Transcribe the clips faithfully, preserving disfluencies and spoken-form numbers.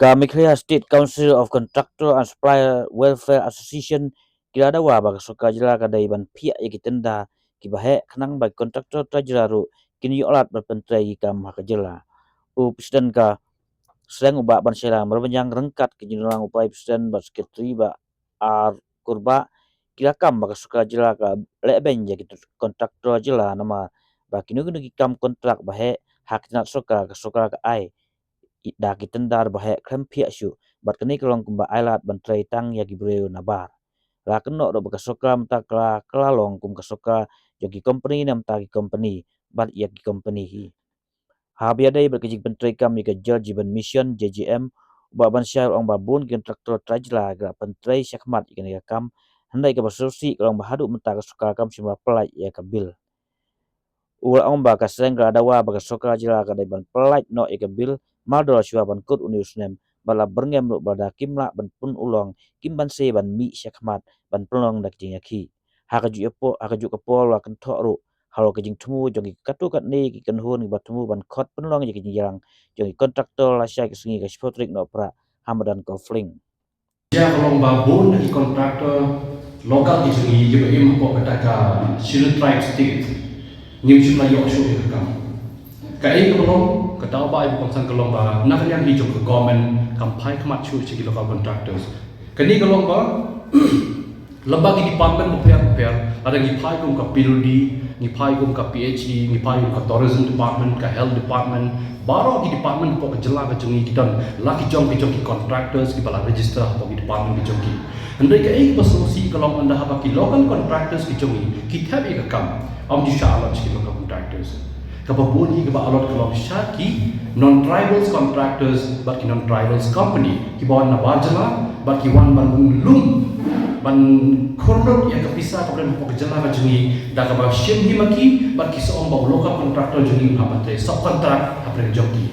Ka Meghalaya State Council of Contractor and Supplier Welfare Association ki la dawa ba ka sorkar jylla ka dei ban phiah ïa ki tender kiba heh khnang ba ki kontraktor trai jylla ruh kin ïoh lad ban pyntrei ki kam ha ka jylla. U President ka seng u Bah Bansheila Marbaniang ryngkat ki jingïalang u Vice President bad Secretary Bah R Kurbah ki la kam ba ka sorkar jylla ka leh beiñ ïa ki kontraktor jylla namar ba kino kino ki kam kontrak ba heh ha ka tnat sorkar, ka sorkar ka ai da ki tender ba heh khlem phiah shuh, bad kane ka long kumba ai lad ban trei tang ïa ki briew nabar. La kynnoh ruh ba ka sorkar mynta ka la, ka la long kum ka sorkar jong ki kompani na bynta ki kompani bad ïa ki kompani hi. Haba ïadei bad ka jingpyntrei kam ïa ka Jal Jeevan Mission, J J M, u Bah Bansheila u ong ba bun ki kontraktor trai jylla ki la pyntrei shakhmat ïa kane ka kam, hynrei kaba sngewsih ka long ba haduh mynta ka sorkar kam shym la pyllait ïa ka bill. U la ong ba ka seng ka la dawa ba ka sorkar jylla ka dei ban pyllait noh ïa ka bill mardor shuwa ban kut une u snem, bad la byrngem ruh ba lada kim lah ban pynurlong, kim banse ban mih shakhmat ban pynlong da ki jingïakhih. Ha kajuh ka por, ha kajuh ka por la kynthoh ruh halor ka jingthmu jong ki katto katne ki kynhun kiba thmu ban khot pynlong ïa ki jingïalang jong ki kontraktor lashai ka sngi ka shiphew tarik Nohprah ha madan Kawfling. Ïa ka long ba bun na ki kontraktor local ki jong ngi kiba im hapoh kata ka Scheduled Tribe State ngim shym la ïoh shuh ïa ka kam. Kaei kaba long, ka daw ba ai ba kongsan ka long ba na ka liang hi jong ka government kam phai khmat shuh sha ki local contractors. Kane ka long ba lem bad ki department bapher bapher, lada ngi phai kum ka P W D, ngi phai kum ka P H E, ngi phai kum ka tourism department, ka health department, baroh ki department hapoh ka jylla ka jong ngi ki don la ki jong ki jong ki contractors kiba la register hapoh ki department ki jong ki. Hynrei kaei kaba sngewsih ka long ynda haba ki local contractors ki jong ngi ki thep ïa ka kam, ym ju shah allot sha ki local contractors. Kaba bun hi kaba allot ka long sha ki non-tribals contractors bad ki non-tribals company kiba wan nabar jylla bad ki wan ban lum, ban khur lut ïa ka pisa kaba don hapoh ka jylla ka jong ngi da kaba shim hi ma ki, bad ki sa ong ba u local contractor jong ngi un hap ban trei subcontract hapdeng jong ki.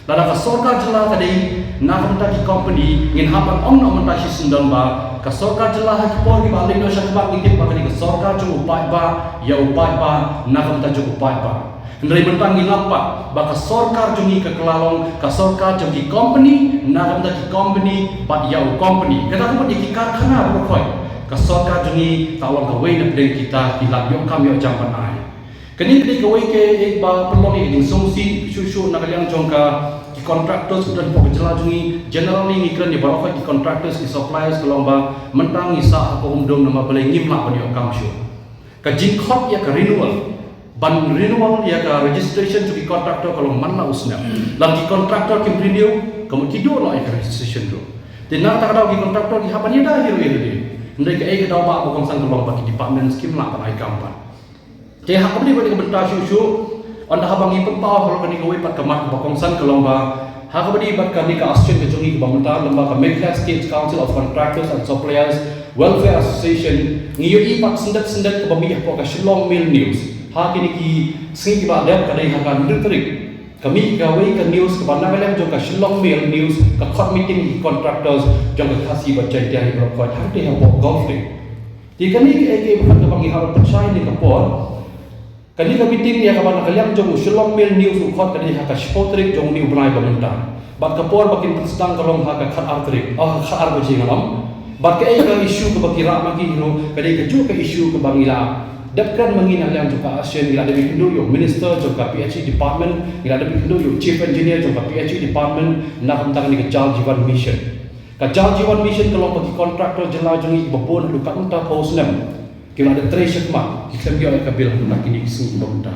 Lada ka sorkar jylla ka dei na ka bynta ki company, ngin hap ban ong noh mynta shisyndon ba ka sorkar jylla ha ki por kiba leit noh shakhmat ngi tip ba kane ka sorkar jong u paidbah, ïa u paidbah, na ka bynta jong u paidbah. Hynrei mynta ngi lap pat ba ka sorkar jong ngi ka la long ka sorkar jong ki company, na ka bynta ki company bad ïa u company. Kata ka mut ïa ki karkhana baroh khoit, ka sorkar jong ngi ka long kawei na pdeng kita ki lad ïoh kam ïoh jam ban ai. Kane ka dei kawei ka, eh, ba pynlong ïa ka jingsngewsih shuh shuh na ka liang jong ka ki contractors kiba don hapoh ka jylla jong ngi. Generally ngi kren ïa baroh ki contractors, ki suppliers, ka long ba mynta ngi sah ha ka umdum namar balei ngim lah ban ïoh kam shuh. Ka jingkhot ïa ka renewal, ban renewal ïa ka registration jong ki contractor ka long man la u snem. Lada ki contractor kim renew, ka mut ki duh noh ïa ka registration ruh. Te na kata ka daw ki contractor ki hap ban ïada hi ruh ïa lade. Hynrei kaei ka daw ba kongsan ka long ba ki departments kim lah ban ai kam pat. Te ha kaba ïadei bad ka bynta shuh shuh, ynda haba ngi pynpaw halor kane kawei pat ka mat kaba kongsan ka long ba ha kaba ïadei bad kane ka association ka jong ngi kaba mynta lem bad ka Meghalaya State Council of Contractors and Suppliers Welfare Association, ngi ïohi pat syndet syndet kaba mih hapoh ka Shillong Mail News ha kine ki sngi kiba la dep, ka dei ha ka hynriew tarik. Ka mih kawei ka news kaba na ka liang jong ka Shillong Mail News ka khot meeting ki contractors jong ka Khasi bad Jaiñtia hi baroh khoit hangtei hapoh Golf Link. Te kane kaei kaei ba ngi hap ban pynshai ha kane ka por. Kane ka meeting ïa kaba na ka liang jong u Shillong Mail News u khot ka dei ha ka shiphew tarik jong une u bnai ba mynta. Bad ka por ba kin pynsdang ka long ha ka khatar tarik, oh, khatar baje ngan ong. Bad kaei ka issue kaba ki rah ma ki hi ruh ka dei kajuh ka issue kaba ngi la dep kren ma ngi na ka liang jong ka association, ngi la dep ïakynduh ïa u minister jong ka P H E department, ngi la dep ïakynduh ïa u chief engineer jong ka P H E department na ka bynta kane ka Jal Jeevan Mission. Ka Jal Jeevan Mission ka long ba ki contractor jylla jong ngi kiba bun haduh katto katne snem ki la dep trei shakhmat, ki khlem ïoh ïa ka bill ha kine ki sngi kiba mynta.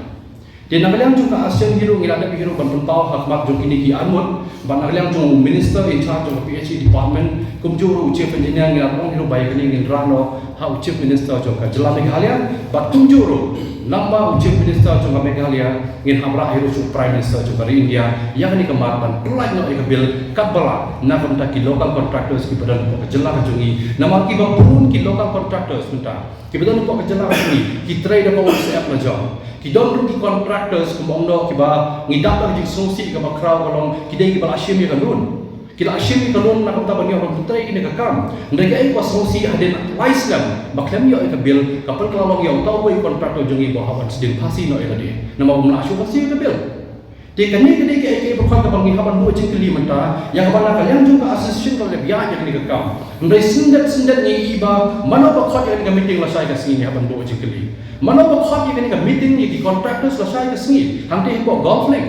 Te na ka liang jong ka association hi ruh ngi la dep hi ruh ban pynpaw ha khmat jong kine ki arngut, bad na ka liang jong u minister in charge jong ka P H E department, kumjuh ruh u chief engineer, ngi la ong hi ruh ba ïa kane ngin rah noh ha u chief minister jong ka jylla Meghalaya, bad kumjuh ruh lem bad u chief minister jong ka Meghalaya ngin hap rah hi ruh sha u prime minister jong ka ri India ïa kane ka mat ban pyllait noh ïa ka bill katba lah na ka bynta ki local contractors kiba don hapoh ka jylla ka jong ngi. Namar kiba bun ki local contractors mynta kiba don hapoh ka jylla ka jong ngi ki trei da ka umsyep la jong. Ki don ruh ki contractors kumba ong noh kiba ngi dap da ka jingsngewsih kaba khraw ka long ki dei kiba la shim ïa ka loan. Ki la shim ïa ka loan na ka bynta ban ïoh ban pyntrei ïa kane ka kam. Hynrei kaei kaba sngewsih, hadien lai snem ba khlem ïoh ïa ka bill, ka pynkylla long ïa uta uwei u contractor jong ngi ba u hap ban sdien phasi noh ïa lade namar um lah shuh phasi ïa ka bill. Te kane ka dei kaei kaei baroh kaba ngi hap ban buh jingkylli mynta, ïa kaba na ka liang jong ka association ka la dep ïaid ïa kane ka kam. Hynrei sngi dep sngi dep ngi ïohi ba mano ba khot ïa kane ka meeting lashai ka sngi, ngi hap ban buh jingkylli. Mano ba khot ïa kane ka meeting ïa ki contractors lashai ka sngi, hangtei hapoh Golf Link.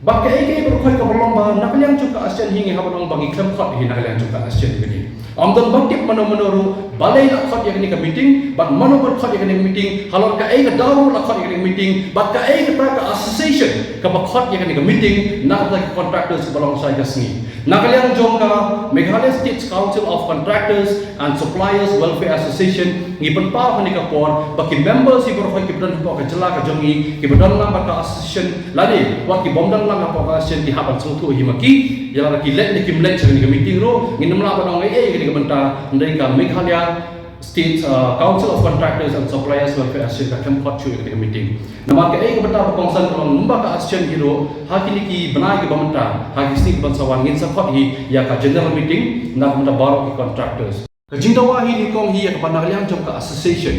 Bad kaei kaei baroh kaba long ba na ka liang jong ka association hi ngi hap ban ong ba ngi khlem khot hi na ka liang jong ka association kane. Ym don ba tip mano mano ruh balei la khot ïa kane ka meeting, bad mano ba khot ïa kane ka meeting, halor kaei ka daw ruh la khot ïa kane ka meeting, bad kaei kata ka association kaba khot ïa kane ka meeting na ka bynta ki contractors kiba long shai ka sngi. Na ka liang jong ka Meghalaya States Council of Contractors and Suppliers Welfare Association, ngi pynpaw ha kane ka por ba ki members hi baroh kiba don hapoh ka jylla ka jong ngi, kiba don lang bad ka association lane wat ki bym don lang hapoh ka association, ki hap ban sngewthuh hi ma ki, ïa lada ki leit ne kim leit sha kane ka meeting ruh, ngin ym lah ban ong ei ei ïa kane ka bynta, hynrei ka Meghalaya State, uh, Council of Contractors and Suppliers Welfare Association ka khlem khot shuh ïa kane ka meeting. Namar kaei ka bynta ba kongsan ka long, namar ba ka association hi ruh ha kine ki bnai kiba mynta, ha ki sngi kiban sa wan, ngin sa khot hi ïa ka general meeting na ka bynta baroh ki contractors. Ka jingdawa hi nyngkong hi ïa kaba na ka liang jong ka association,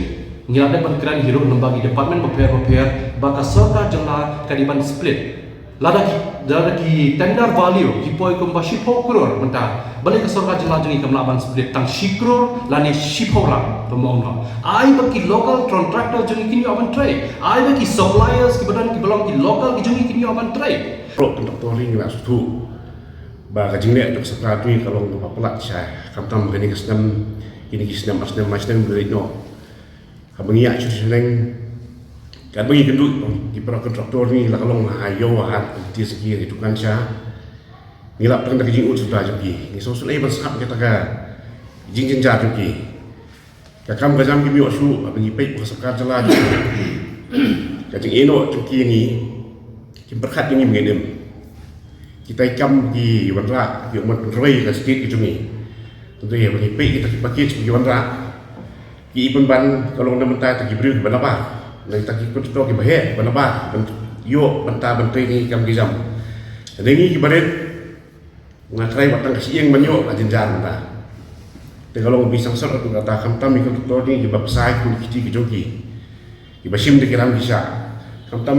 ngi la dep ban kren hi ruh lyngba ki department bapher bapher ba ka sorkar jylla ka dei ban split. Lada ki, lada ki tender value ki poi kumba shiphew klur mynta, balei ka sorkar jylla jong ngi kam lah ban split tang shi klur lane shiphew lak, ba ym ong noh? Ai ba ki local contractor jong ngi kin ïoh ban trei, ai ba ki suppliers kiba don kiba long ki local ki jong ngi kin ïoh ban trei. Baroh contractor ngi la sngewthuh ba ka jingleh jong ka sorkar jong ngi ka long kaba palat shai, khamtam kane ka snem, kine ki snem, ar snem, lai snem ba la leit noh. Haba ngi ïaid sha shnong, katba ngi kynduh, ki para contractor ngi la ka long ha ïew ha hat, ki tiar sha ki, ha ki dukan sha. Ngi lap tang da ka jingud suda jong ki. Ngi sngewsynei ban sngap ïa kata ka jingjynjar jong ki. Ka kam ka jam kim ïoh shuh, haba ngi peit ba ka sorkar jylla jong ngi, ka jingïehnoh jong ki ïa ngi kim pyrkhat ïa ngi mynta. Kita ki kam ki wanrah, ki ong ban pynroi ïa ka state ka jong ngi. Hynrei haba ngi peit kita ki package ki wanrah, ki i pynban, ka long na bynta kita ki briew kiba nabar, na kita ki contractor kiba heh, kiba nabar ban ïoh bynta ban trei ïa ki kam ki jam. Hynrei ngi kiba rit, nga trai wat tang ka shyieng ban ïoh, la jynjar mynta. Te ka long ba ngi sangsot haduh katta, khamtam ïa ki contractor kiba pynshai ki kiti ki jong ki, kiba shim da ki ram ki shah. Khamtam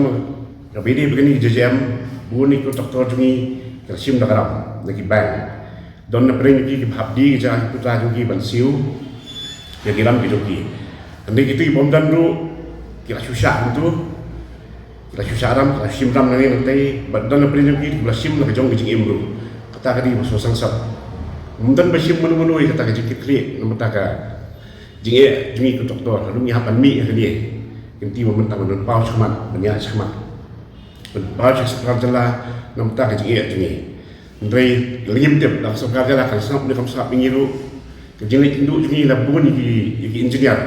kaba ïadei bad kane ka J J M, bun ki contractor jong ngi ki la shim da ka ram na ki bank. Don na pdeng jong ki kiba hap die ki jaka ki puta jong ki ban siew ïa ki ram ki jong ki. Hynrei kita ki bym don ruh ki la shu shah hangto, ki la shu shah ram, ki la shu shim ram nangne nangtai, bad don na pdeng jong ki kiba la shim la ka jong ka jingim ruh. Kata ka dei ba sngewsangsot. Ym don ba shim mano mano ïa kata ka jingkitkhlieh na bynta ka jingeh jong ngi ki contractor. Haduh ngi hap ban mih ha kane, ka dei ba mynta ban pynpaw shakhmat, ban ïaid shakhmat, ban pynpaw sha ka sorkar jylla na bynta ka jingeh jong ngi. Hynrei lada ngim tip, la ka sorkar jylla kan sngap ne kam sngap ïa ngi ruh. Ka jingleit kynduh jong ngi la bun ïa ki, ïa ki engineer,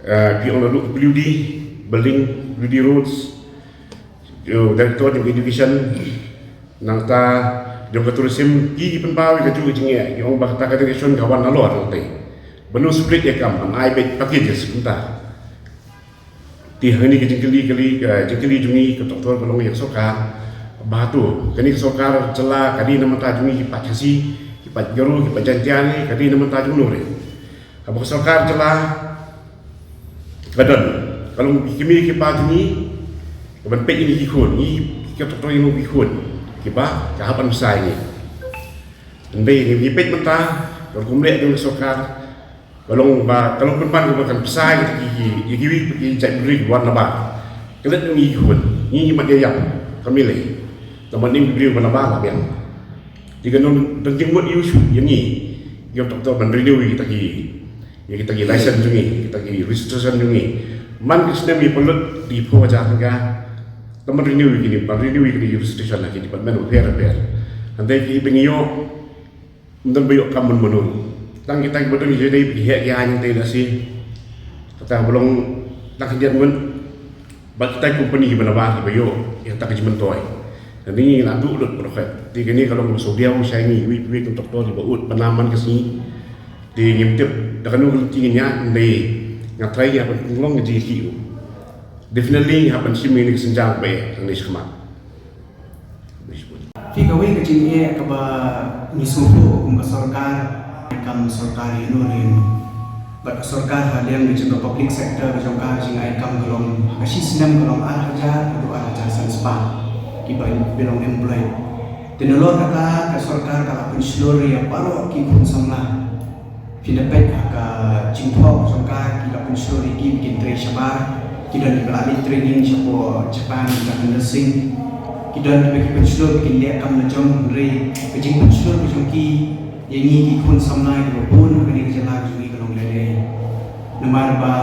eh, phi ong naduh W D, building, W D roads, ïa u director jong ka education, nangta jong ka tourism, ki, ki pynpaw ïa kajuh ka jingeh, ki ong ba kata ka direction ka wan nalor nangtai. Ban ym split ïa ka kam, ban ai beit packages kumta. Te hangne ka jingkylli, kylli, eh, jingkylli jong ngi ki contractor ka long ïa ka sorkar, ba hato kane ka sorkar jylla ka dei na bynta jong ngi ki paid Khasi, ki paid Garo, ki paid Jaiñtia ne ka dei na bynta jong no re? Haba ka sorkar jylla ka don, ka long ki kmie ki kpa jong ngi, ka ban peit ïa ngi ki khun, ngi ki contractor ïa ngi ki khun, kiba ka hap ban pynshai ïa ngi. Hynrei ngi, ngi peit mynta ka rukom leh jong ka sorkar, ka long ba, ka long pynban kaba kan pynshai ïa ki, ïa kiwei pat ki jaitbynriew kiba wan nabar. Klet ngi ki khun, ngi ki mat ïa ïap ka mih lei. Tang ban im ki briew ba nabar la biang. Te kan don, don jingmut ïa u shuh ïa ngi, ïa u doctor ban renew ïa kita ki, ïa kita ki license jong ngi, kita ki registration jong ngi. Man ka snem ngi pynlut da ki phew hajar tyngka. Tang ban renew ïa kine, ban renew ïa kine ki registration ha ki department bapher bapher. Hynrei kiba ngi ïoh, ym don ba ïoh kam mano mano. Tang kita kiba don ki jingdei, ki heh ki haiñ hangtei lehse, kata ba long tang khyndiat ngut. Bad kita ki company kiba nabar kiba ïoh ïa kata ka jingmyntoi. Te ngi la duh lut baroh khoit. Te kane ka long kaba sngewdiaw shai ïa ngi, iwei pa iwei ki contractor kiba ud ba nam man ka sngi. Te ngim tip da kano ka lynti ngin ïaid, hynrei nga trai ïa ban pynlong ka jingïakhih ruh. Definitely ngi hap ban shim ïa kane ka sienjam ba eh hangne shakhmat. Phi, kawei ka jingeh kaba ngi sngewthuh kum ka sorkar, ai kam sorkar ïa no re no. Bad ka sorkar ha liang ka jong ka public sector ka jong ka, ka jingai kam ka long ha ka shi snem ka long ar hajar haduh ar hajar san spah. Kiba bilong employed. Te nalor kata ka sorkar ka la pynshlur ïa baroh ki khun samla. Phin da peit ha ka jingthoh jong ka, ki la pynshlur ïa ki ba kin trei shabar. Ki don kiba la leit training shapoh Japan, Japan nursing. Ki don kiba ki pynshlur ba kin leh kam la jong, hynrei ka jingpynshlur ka jong ki ïa ngi ki khun samla kiba bun ha kane ka jylla ka jong ngi ka long lehnohei. Namar ba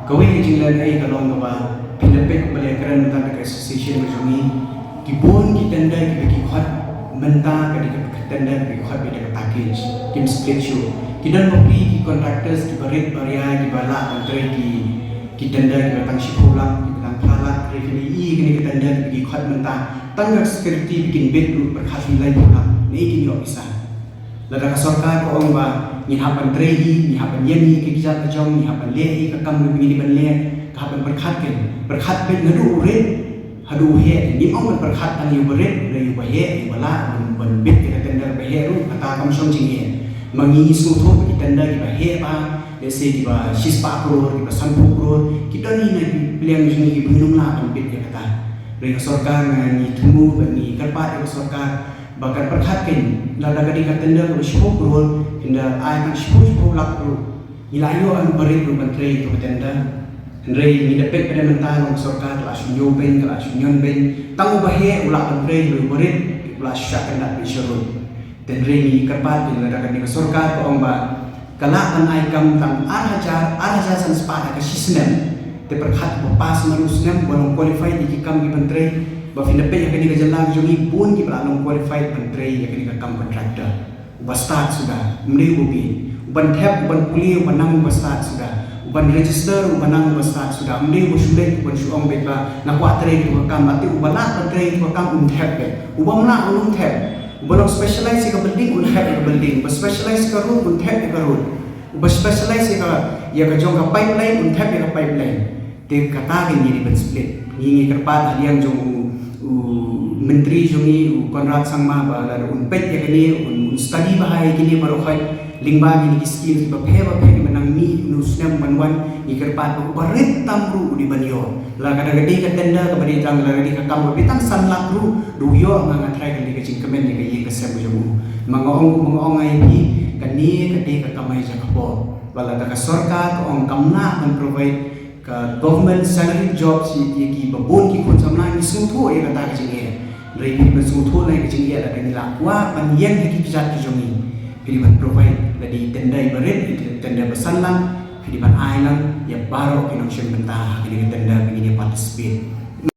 kawei ka jinglehnohei ka long kaba phin da peit ba la kren mynta da ka association ka jong ngi, ki bun ki tender kiba ki khot mynta ka dei ka tender kiba ki khot beit da ka package, kim split shuh. Ki don bapli ki contractors kiba rit ba ria kiba lah ban trei ki, ki tender kiba tang shiphew lak, kiba tang phra lak, hynrei phin ïohi kane ka tender kiba ki khot mynta tang ka security ba kin bit ruh pyrkhat hi laiphew lak, naei kin ïoh pisa. Lada ka sorkar ka ong ba ngin hap ban trei hi, ngin hap ban ïeng hi ki kjat ka jong, ngin hap ban leh hi ka kam kaba ngi dei ban leh, ka hap ban pyrkhat kein. Pyrkhat beit naduh u rit haduh u heh. Ngim ong ban pyrkhat tang ïa uba rit, ïa uba heh, ïa uba lah ban, ban bit ïa ka tender ba heh ruh, kata kam shong jingeh. Ma ngi ngi sngewthuh ba ki tender kiba heh ba, let's say kiba shispah klur, kiba sanphew klur, ki don hi na ki pliang jong ngi kiba ngim lah ban bit ïa kata. Hynrei ka sorkar, nga ngi thmu ba ngi kyrpad ïa ka sorkar ba kan pyrkhat kein, lada ka dei ka tender kaba shiphew klur, ynda ai tang shiphew, shiphew lak ruh, ngi la ïoh ïa uba rit ruh ban trei ïa ka tender. Hynrei ngi da peit pat mynta long ka sorkar ka la shu ñiew beiñ, ka la shu ñion beiñ. Tang uba heh u lah ban trei, hynrei uba rit u la shu shah kyndat beit sharud. Te hynrei ngi kyrpad kein, lada ka dei ka sorkar ka ong ba ka lah ban ai kam tang ar hajar, ar hajar san spah ha ka shi snem. Te pyrkhat ba pass man u snem, ba long qualified ïa ki kam kiban trei. Ba phin da peit ha kane ka jylla ka jong ngi bun kiba la long qualified ban trei ïa kane ka kam contractor. Uba stad suda, ym dei uba bieit. Uban thep, uban pule, uba nang uba stad suda. Uban register, uba nang uba stad suda. Ym dei uba shu leit, uban shu ong beit ba nga kwah trei katu ka kam, lane uba lah ban trei katu ka kam un thep beit. Uba ym lah un ym thep. Uba long specialize ïa ka building un thep ïa ka building. Uba specialize ïa ka road un thep ïa ka road. Uba specialize ïa ka, ïa ka jong ka pipeline un thep ïa ka pipeline. Te kata ka ngi dei ban split. Ngi ngi kyrpad hadiang jong u, u myntri jong ngi u Conrad Sangma ba lada un peit ïa kane, un, un study bha ïa kine baroh khoit, lyngba kine ki schemes bapher bapher kiba nang mih ha u snem ban wan, ngi kyrpad ba uba rit tam ruh u dei ban ïoh. Lada ka dei ka tender kaba dei tang, lada ka dei ka kam kaba dei tang san lak ruh, da u ïoh, nga nga tharai ka dei ka jingkmen ïa ka ïing ka sem ka jong u. Ma nga ong, ma nga ong ïa phi, kane ka dei ka kamai jaka pop. Ba lada ka sorkar ka ong kam lah ban provide ka government salary jobs ïa ki, ïa ki babun ki khun samla, ngi sngewthuh ïa kata ka jingeh. Hynrei phi dei ban sngewthuh na ka jingeh lada ngi la kwah ban ïeng ha ki kjat ki jong ngi. Phi dei ban provide, lada i tender iba rit, i tender ba san lang, phi dei ban ai lang ïa baroh ki nongshim bynta ha kane ka tender ba ngin ïa participate.